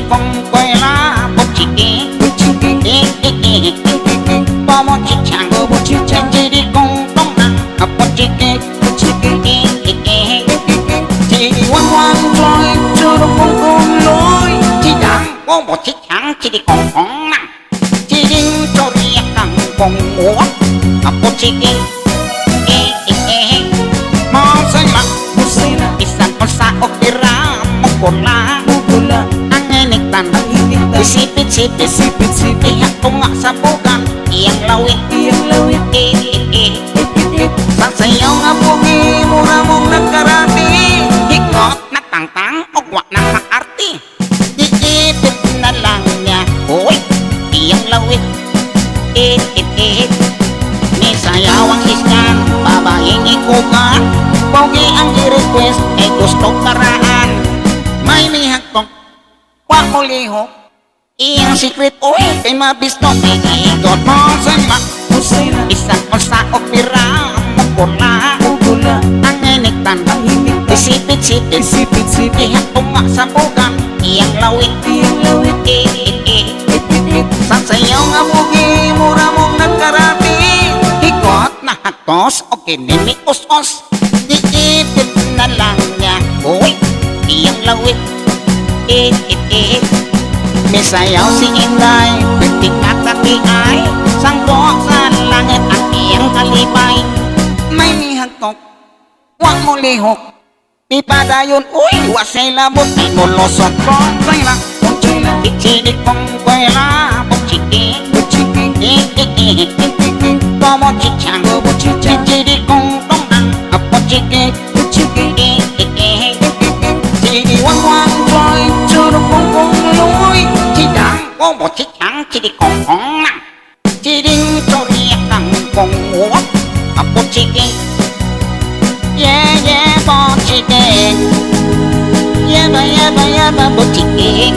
公归啦，不起给，给给给，波波起强，这里公东啊，不起给，给给给，这里弯弯转，这里公公来，这样我不起强，这里公公啊，这里这里刚公我，啊不起给，给给给，毛生啦。Bisan unsa opera mukula ang initan, isipit-sipit, ihak ko nga sa bugan iyang lawit, eh eh eh. Sa sayaw nga bugi, mura mong nagkarati, hikot na tangtang og wa na maarti, giipit na lang niya, uy, iyang lawit, eh eh eh. Misayaw ang iskan, babaeng ikugan. Pogi ang i-request, eh gusto karaan. May mihagtong, wa mo lihok. Iyang secret, uy, kay mabisto. Iikot mo sa ma, bisan unsa opera, mukula ang initan, isipit-sipit, ihak ko nga sa bugan iyang lawit, eh eh eh. Sa sayaw nga bugi, mura mong nagkarati, hikot na haktos, o kinimi us-us, giipit na lang niya, uy, iyang lawit, eh eh eh. Misayaw si Inday, pwede katati ay, sangko sa langit ang iyang kalipay. May mihagtok, wa mo lihok. Ipadayon, uy, wa siya'y labot. Ay mulusot ko, lang. Ichinik kong kwela, buchiki, eh eh eh. Como chichang, chichiri kong tonang, apochiki, eh eh eh. Chiri wan wan choy, churu kong kong lui, chidang, wo chichang, chiri kong kong nang. Chiring chori kang kong wo, apochiki. Yeah, yeah, bochiki. Yeah, ba, yeah, ba, yeah, ba, bochiki.